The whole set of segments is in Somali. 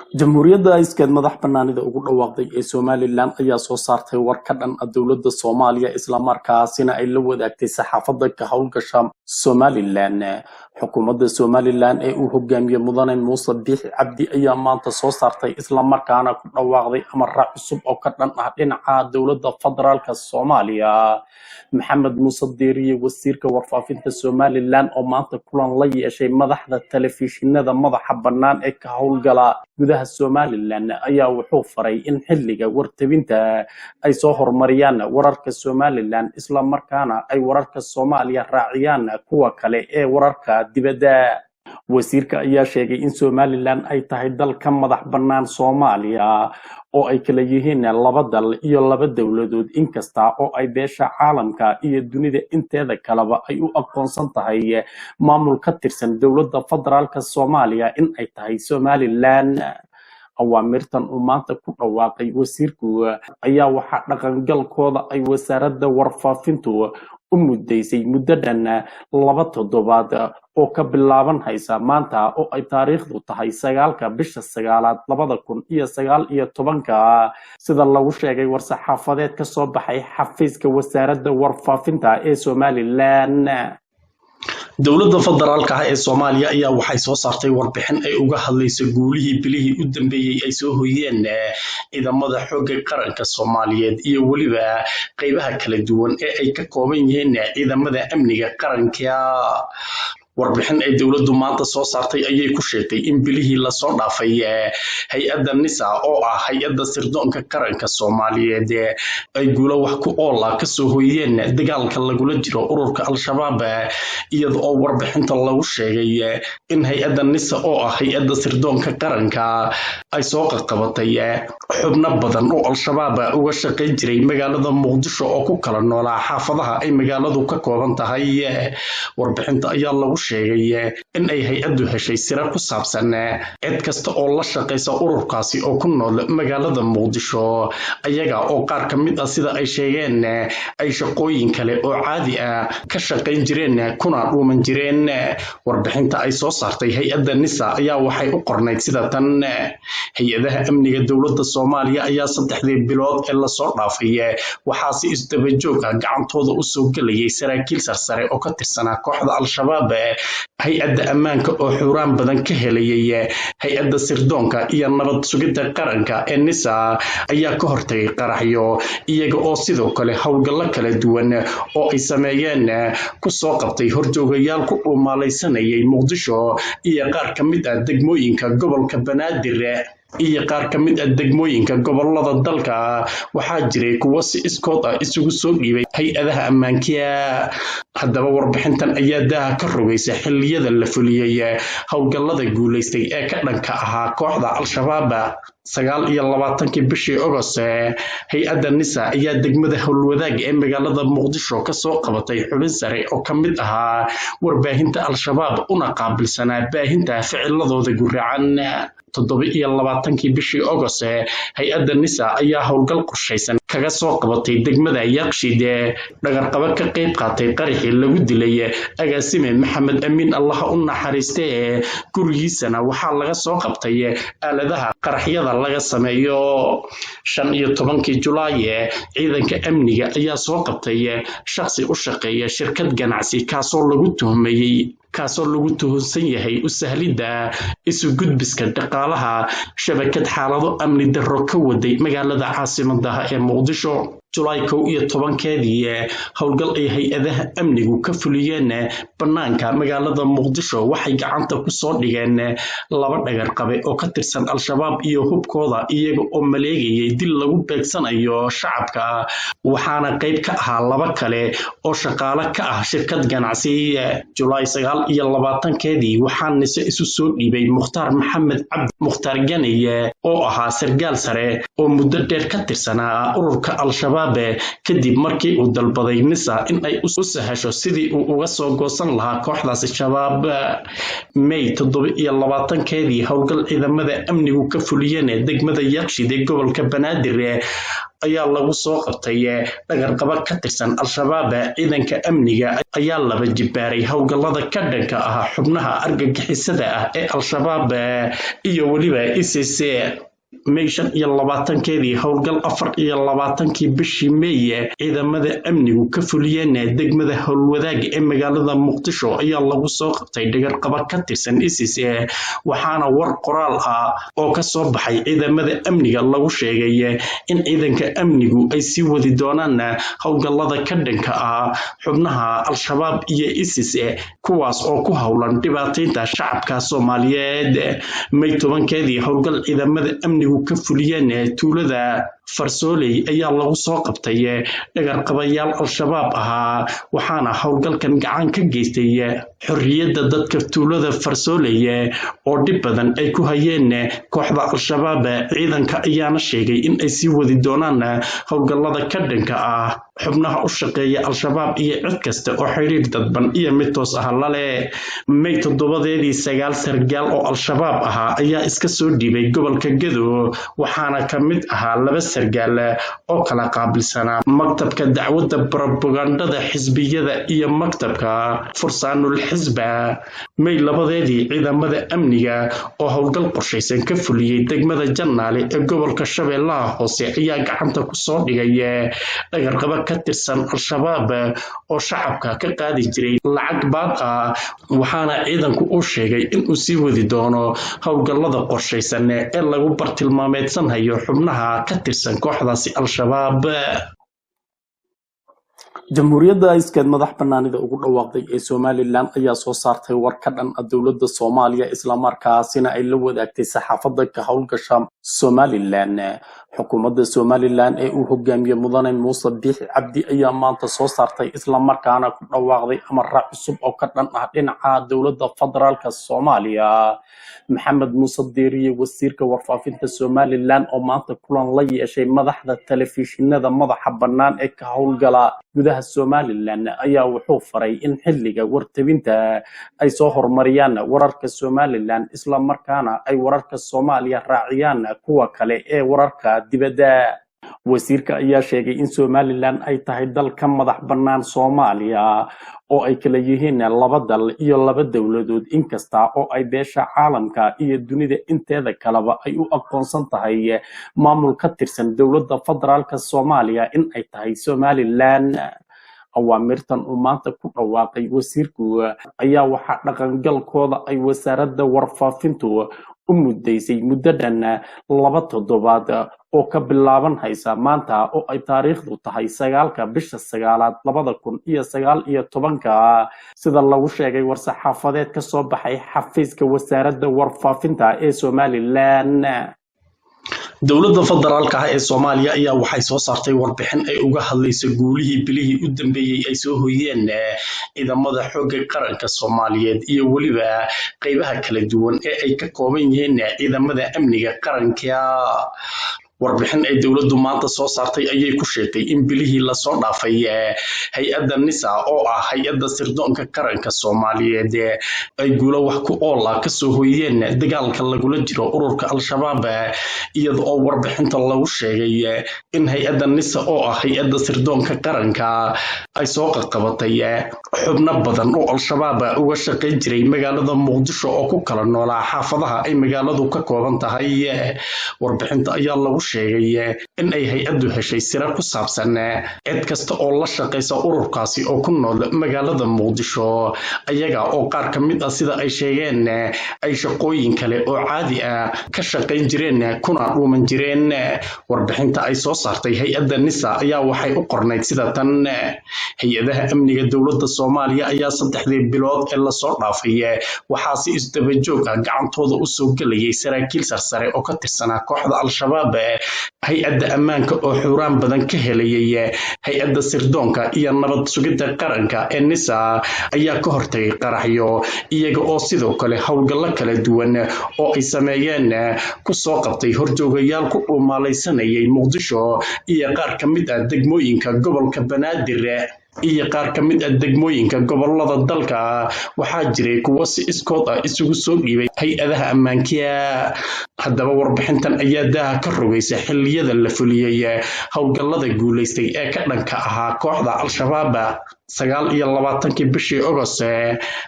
Jamhuuriyadda iskeed madax bannaanida ugu dhawaaqday ee Somaliland ayaa soo saartay war ka dhan ah dowladda Soomaaliya, islamarkaasina ay la wadaagtay saxaafadda ka howlgasha Somaliland. Xukuumadda Somaliland ee uu hogaamiye Mudane Muuse Biixi Cabdi ayaa maanta soo saartay islamarkaana ku dhawaaqday amara cusub oo ka dhan ah dhinaca dowladda federaalka Soomaaliya. Maxamed Muuse Diiriye, wasiirka warfaafinta Somaliland, oo maanta kulan la yeeshay madaxda telefishinada madaxa bannaan ee ka howlgala gudaha Somaliland, ayaa wuxuu faray in xilliga wartabinta ay soo horumariyaan wararka Somaliland, islamarkaana ay wararka Soomaaliya raaciyaan kuwa kale ee wararka dibadda. Wasiirka ayaa sheegay in Somaliland ay tahay dal ka madax bannaan Soomaaliya oo ay kala yihiin laba dal iyo laba dowladood, inkasta oo ay beesha caalamka iyo dunida inteeda kaleba ay u aqoonsan tahay maamul ka tirsan dowladda federaalka Soomaaliya in ay tahay Somaliland. Awaamirtan uu maanta ku dhawaaqay wasiirku ayaa waxaa dhaqangalkooda ay wasaaradda warfaafintu u muddaysay muddo dhan 2 toddobaad oo ka bilaaban haysa maanta oo ay taariikhdu tahay 9-ka bisha 9-aad 2019-ka, sida lagu sheegay war-saxaafadeed ka soo baxay xafiiska wasaaradda warfaafinta ee Somaliland. Dowladda federaalka ah ee Soomaaliya ayaa waxay soo saartay warbixin ay uga hadlayso guulihii bilihii u dambeeyey ay soo hoyeen ciidamada xoogga qaranka Soomaaliyeed iyo weliba qeybaha kala duwan ee ay ka kooban yihiin ciidamada amniga qaranka. Warbixin ay dowladdu maanta soo saartay ayay ku sheegtay in bilihii lasoo dhaafay hay-adda NISA, oo ah hay-adda sirdoonka qaranka Soomaaliyeed, ay guulo wax ku ool ah kasoo hoyeen dagaalka lagula jiro ururka Al-Shabaab, iyada oo warbixinta lagu sheegay in hay-adda NISA, oo ah hay-adda sirdoonka qaranka, ay soo qaqabatay xubno badan oo Al-Shabaab uga shaqayn jiray magaalada Muqdisho oo ku kala noolaa xaafadaha ay magaaladu ka kooban tahay. Warbixinta ayaa lagu sheegay in ay hay-addu heshay sira ku saabsan cid kasta oo la shaqaysa ururkaasi oo ku nool magaalada Muqdisho, ayaga oo qaar ka mid ah, sida ay sheegeen, ay shaqooyin kale oo caadi ah ka shaqayn jireen kuna dhuuman jireen. Warbixinta ay soo saartay hay-adda NISA ayaa waxay u qornayd sida tan: Hay-adaha amniga dowladda Soomaaliya ayaa 3dii bilood ee lasoo dhaafay waxaa si isdaba joog ah gacantooda usoo gelayay saraakiil sarsare oo ka tirsanaa kooxda Al-Shabaab. Hay-adda ammaanka oo xuraan badan ka helayay hay-adda sirdoonka iyo nabad sugidda qaranka ee NISA ayaa ka hortagay qaraxyo, iyaga oo sidoo kale howlgallo kala duwan oo ay sameeyeen ku soo qabtay horjoogayaal ku dhuumaalaysanayay Muqdisho iyo qaar ka mid ah degmooyinka gobolka Banaadir iyo qaar ka mid ah degmooyinka gobolada dalka. Waxaa jiray kuwo si iskood ah isugu soo dhiibay hay-adaha ammaankiya. Haddaba, warbixintan ayaa daaha ka rogaysa xilliyada la fuliyey howlgallada guulaystay ee ka dhanka ahaa kooxda Al-Shabaab. 29-kii bishii Ogost, hay-adda NISA ayaa degmada Howlwadaag ee magaalada Muqdisho kasoo qabatay xubin sare oo ka mid ahaa warbaahinta Al-Shabaab una qaabilsanaa baahinta ficiladooda guracan. 27-kii bishii Ogost, hay-adda NISA ayaa howlgal qorshaysan kaga soo qabatay degmada Yaaqshiid dhagarqabo ka qayb qaatay qaraxii lagu dilay agaasime Maxamed Amiin, Allaha u naxariiste. Gurigiisana waxaa laga soo qabtay aaladaha qaraxyada laga sameeyo. 15-kii Julaay, ciidanka amniga ayaa soo qabtay shakhsi u shaqeeya shirkad ganacsi, kaasoo lagu tuhunsan yahay u sahlidda isu gudbiska dhaqaalaha shabakad xaalado amni darro ka waday magaalada caasimadaha ee Muqdisho. Julaay 11-keedii, howlgal ay hay-adaha amnigu ka fuliyeen bannaanka magaalada Muqdisho waxay gacanta ku soo dhigeen laba dhagarqabe oo ka tirsan Al-Shabaab iyo hubkooda, iyaga oo maleegayay dil lagu beegsanayo shacabka, waxaana qayb ka ahaa laba kale oo shaqaale ka ah shirkad ganacsi. Julaay 29-keedii, waxaa NISA isu soo dhiibay Mukhtaar Maxamed Cabdi Mukhtaar Ganeye, oo ahaa sargaal sare oo muddo dheer ka tirsanaa ururka Al-Shabaab. Al-Shabaab kadib markii uu dalbaday NISA in ay u sahasho sidii uu uga soo goosan lahaa kooxdaasi Shabaab. May 27-keedii, howlgal ciidamada amnigu ka fuliyeen degmada Yaaqshiid ee gobolka Banaadir ayaa lagu soo qabtay dhagarqabo ka tirsan Al-Shabaab. Ciidanka amniga ayaa laba jibaaray howlgallada ka dhanka ah xubnaha argagixisada ah ee Al-Shabaab iyo weliba ICC. May 25-keedii, howlgal 24-kii bishii Meeye ciidamada amnigu ka fuliyeen degmada Howlwadaag ee magaalada Muqdisho ayaa lagu soo qabtay dhagarqabo ka tirsan ISIS, waxaana war qoraal ah oo ka soo baxay ciidamada amniga lagu sheegay in ciidanka amnigu ay sii wadi doonaan howlgallada ka dhanka ah xubnaha Al-Shabaab iyo ISIS, kuwaas oo ku howlan dhibaataynta shacabka Soomaaliyeed. May 10-keedii, howlgal ciidamada amnigu ka fuliyeen tuulada Farsooley ayaa lagu soo qabtay dhagarqabayaal Al-Shabaab ahaa, waxaana howlgalkan gacan ka geystay xorriyadda dadka tuulada Farsooley oo dhib badan ay ku hayeen kooxda Al-Shabaab. Ciidanka ayaana sheegay in ay sii wadi doonaan howlgallada ka dhanka ah xubnaha u shaqeeya Al-Shabaab iyo cid kasta oo xidhiir dadban iyo mid toos ah lale. May 7-deedii, sagaal sargaal oo Al-Shabaab ahaa ayaa iska soo dhiibay gobolka Gado, waxaana ka mid ahaa laba sargaal oo kala qaabilsanaa maktabka dacwadda brobagandada xisbiyada iyo maktabka fursaanul xisba. May 2-deedii, ciidamada amniga oo howlgal qorshaysan ka fuliyey degmada Jannaale ee gobolka Shabeellaha Hoose ayaa gacanta ku soo dhigay dhagarqabo ka tirsan Al-Shabaab oo shacabka ka qaadi jiray lacag baad ah, waxaana ciidanku uu sheegay inuu sii wadi doono howlgallada qorshaysan ee lagu bartilmaameedsanhayo xubnaha ka tirsan kooxdaasi Al-Shabaab. Jamhuuriyadda iskeed madax bannaanida ugu dhawaaqday ee Somalilan ayaa soo saartay war ka dhan ah dowladda Soomaaliya, islamarkaasina ay la wadaagtay saxaafadda ka howlgasha Somalilan. Xukuumadda Somalilan ee uu hogaamiye Mudane Muuse Biixi Cabdi ayaa maanta soo saartay islamarkaana ku dhawaaqday amara cusub oo ka dhan ah dhinaca dowladda federaalka Soomaaliya. Maxamed Muuse Deeriye, wasiirka warfaafinta Somalilan, oo maanta kulan la yeeshay madaxda telefishinada madaxa bannaan ee ka howlgala gudaha Somalilan, ayaa wuxuu faray in xilliga wartabinta ay soo horumariyaan wararka Somalilan, isla markaana ay wararka Soomaaliya raaciyaan kuwa kale ee wararka dibadda. Wasiirka ayaa sheegay in Somalilan ay tahay dal ka madax bannaan Soomaaliya oo ay kala yihiin laba dal iyo laba dowladood, inkasta oo ay beesha caalamka iyo dunida inteeda kaleba ay u aqoonsan tahay maamul ka tirsan dowladda federaalka Soomaaliya in ay tahay Somalilan. Awaamirtan uu maanta ku dhawaaqay wasiirku ayaa waxaa dhaqangalkooda ay wasaaradda warfaafintu u muddaysay muddo dhan 2 toddobaad oo ka bilaaban haysa maanta oo ay taariikhdu tahay 9-ka bisha 9-aad 2019-ka, sida lagu sheegay war-saxaafadeed ka soo baxay xafiiska wasaaradda warfaafinta ee Somalilan. Dowladda federaalka ah ee Soomaaliya ayaa waxay soo saartay warbixin ay uga hadlayso guulihii bilihii u dambeeyey ay soo hoyeen ciidamada xoogga qaranka Soomaaliyeed iyo weliba qeybaha kala duwan ee ay ka kooban yihiin ciidamada amniga qaranka. Warbixin ay dowladdu maanta soo saartay ayay ku sheegtay in bilihii lasoo dhaafay hay-adda NISA oo ah hay-adda sirdoonka qaranka Soomaaliyeed ay guulo wax ku ool ah kasoo hoyeen dagaalka lagula jiro ururka Al-Shabaab, iyada oo warbixinta lagu sheegay in hay-adda NISA oo ah hay-adda sirdoonka qaranka ay soo qaqabatay xubno badan oo Al-Shabaab uga shaqayn jiray magaalada Muqdisho oo ku kala noolaa xaafadaha ay magaaladu ka kooban tahay. Warbixinta ayaa lagu sheegay in ay hay-addu heshay sira ku saabsan cid kasta oo la shaqaysa ururkaasi oo ku nool magaalada Muqdisho, ayaga oo qaar ka mid ah, sida ay sheegeen, ay shaqooyin kale oo caadi ah ka shaqayn jireen kuna dhuuman jireen. Warbixinta ay soo saartay hay-adda NISA ayaa waxay u qornayd sida tan: Hay-adaha amniga dowladda Soomaaliya ayaa 3-dii bilood ee lasoo dhaafay waxaa si isdaba joog ah gacantooda usoo gelayay saraakiil sarsare oo ka tirsanaa kooxda Al-Shabaab. Hay-adda ammaanka oo xuraan badan ka helayay hay-adda sirdoonka iyo nabad sugidda qaranka ee NISA ayaa ka hortagay qaraxyo, iyaga oo sidoo kale howlgallo kala duwan oo ay sameeyeen ku soo qabtay horjoogayaal ku dhuumaalaysanayay Muqdisho iyo qaar ka mid ah degmooyinka gobolka Banaadir iyo qaar ka mid ah degmooyinka gobolada dalka. Waxaa jiray kuwo si iskood ah isugu soo dhiibay hay-adaha ammaankiya. Haddaba warbixintan ayaa daaha ka rogaysa xilliyada la fuliyey howlgallada guulaystay ee ka dhanka ahaa kooxda Al-Shabaab. 29-kii bishii Ogost,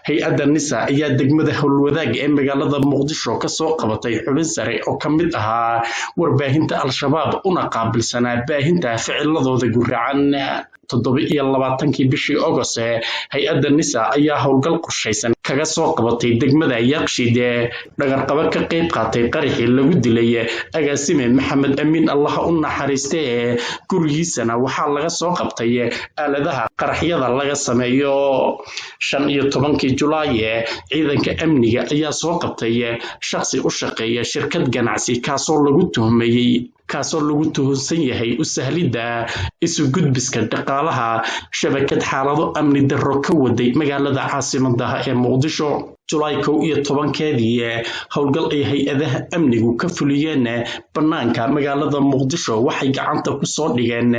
hay-adda NISA ayaa degmada Howlwadaag ee magaalada Muqdisho kasoo qabatay xubin sare oo ka mid ahaa warbaahinta Al-Shabaab una qaabilsanaa baahinta ficiladooda guracan. 27-kii bishii Ogost, hay-adda NISA ayaa howlgal qorshaysan kaga soo qabatay degmada Yaaqshiid dhagarqabo ka qayb qaatay qaraxii lagu dilay agaasime Maxamed Amiin, Allaha u naxariistee. Gurigiisana waxaa laga soo qabtay aaladaha qaraxyada laga sameeyo. 15-kii Julaay, ciidanka amniga ayaa soo qabtay shakhsi u shaqeeya shirkad ganacsi kaasoo lagu tuhunsan yahay u sahlidda isu gudbiska dhaqaalaha shabakad xaalado amni darro ka waday magaalada caasimadaha ee Muqdisho. Julaay 11-keedii, howlgal ay hay-adaha amnigu ka fuliyeen bannaanka magaalada Muqdisho waxay gacanta ku soo dhigeen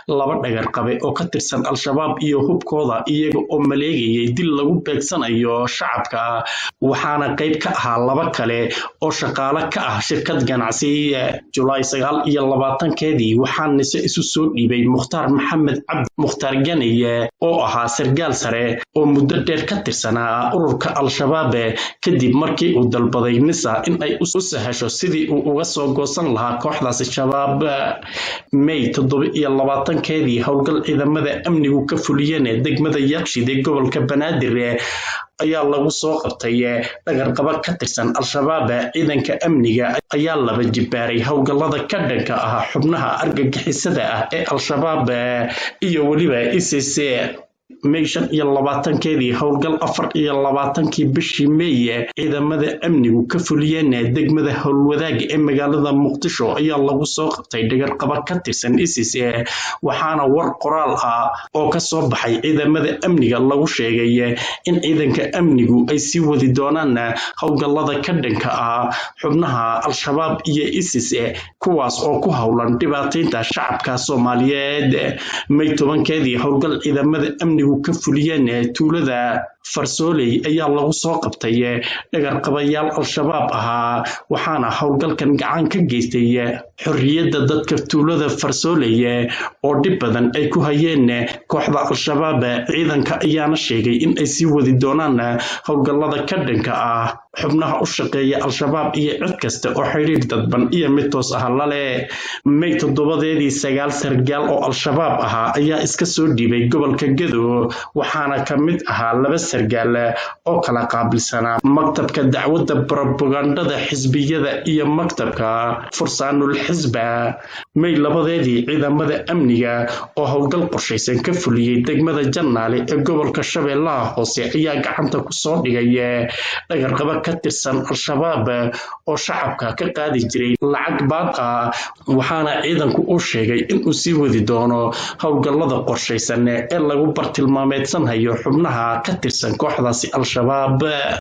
laba dhagarqabe oo ka tirsan Al-Shabaab iyo hubkooda, iyaga oo maleegayay dil lagu beegsanayo shacabka, waxaana qayb ka ahaa laba kale oo shaqaale ka ah shirkad ganacsi. Julaay 29-keedii, waxaa NISA isu soo dhiibay Mukhtaar Maxamed Cabdi Mukhtaar Ganeye oo ahaa sargaal sare oo muddo dheer ka tirsanaa ururka Al-Shabaab, kadib markii uu dalbaday NISA in ay u sahasho sidii uu uga soo goosan lahaa kooxdaasi Shabaab. May 27-keedii, howlgal ciidamada amnigu ka fuliyeen degmada Yaaqshiid ee gobolka Banaadir ayaa lagu soo qabtay dhagarqabo ka tirsan Al-Shabaab. Ciidanka amniga ayaa laba jibaaray howlgallada ka dhanka ah xubnaha argagixisada ah ee Al-Shabaab iyo weliba ISIS. May 25-keedii, howlgal 24-kii bishii Meey ciidamada amnigu ka fuliyeen degmada Howlwadaag ee magaalada Muqdisho ayaa lagu soo qabtay dhagarqabo ka tirsan ISIS, waxaana war qoraal ah oo ka soo baxay ciidamada amniga lagu sheegay in ciidanka amnigu ay sii wadi doonaan howlgallada ka dhanka ah xubnaha Al-Shabaab iyo ISIS, kuwaas oo ku howlan dhibaataynta shacabka Soomaaliyeed. May 10-keedii, howlgal ciidamada amnigu ka fuliyeen tuulada Farsooley ayaa lagu soo qabtay dhagarqabayaal Al-Shabaab ahaa, waxaana howlgalkan gacan ka geystay xorriyadda dadka tuulada Farsooley oo dhib badan ay ku hayeen kooxda Al-Shabaab. Ciidanka ayaana sheegay in ay sii wadi doonaan howlgallada ka dhanka ah xubnaha u shaqeeya Al-Shabaab iyo cid kasta oo xidhiir dadban iyo mid toos ah lale. May 7-deedii, sagaal sargaal oo Al-Shabaab ahaa ayaa iska soo dhiibay gobolka Gado, waxaana ka mid ahaa laba sargaal oo kala qaabilsanaa maktabka dacwadda brobagandada xisbiyada iyo maktabka fursaanul xisba. May 2-deedii, ciidamada amniga oo howlgal qorshaysan ka fuliyey degmada Jannaale ee gobolka Shabeellaha Hoose ayaa gacanta ku soo dhigay dhagarqabo ka tirsan Al-Shabaab oo shacabka ka qaadi jiray lacag baad ah, waxaana ciidanku uu sheegay inuu sii wadi doono howlgallada qorshaysan ee lagu bartilmaameedsanhayo xubnaha ka tirsan kooxdaasi Al-Shabaab.